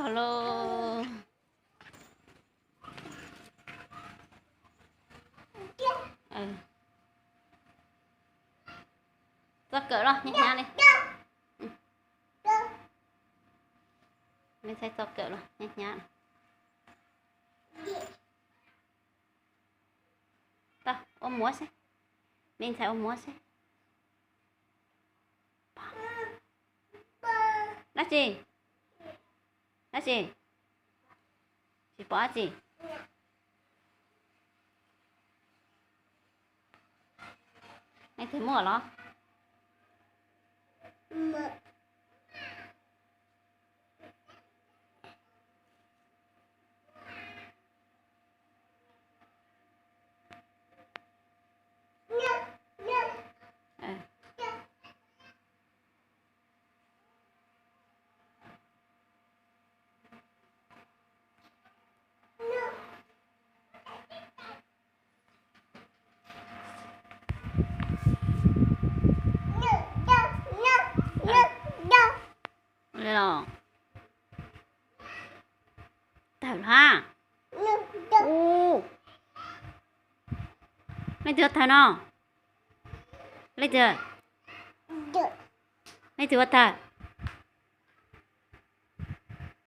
Los, txoj kawm los hnyav hnyav li. Me ntxhais txoj kawm los hnyav hnyav li. Tau, ua muab seb. Me ntxhais ua muab seb. Dab tsi? Dab tsi? Tsis pom dab tsi. Leej twg muaj los? Tawm los. Ub, leej twg ua tawg no? Leej twg? Leej twg ua tawg?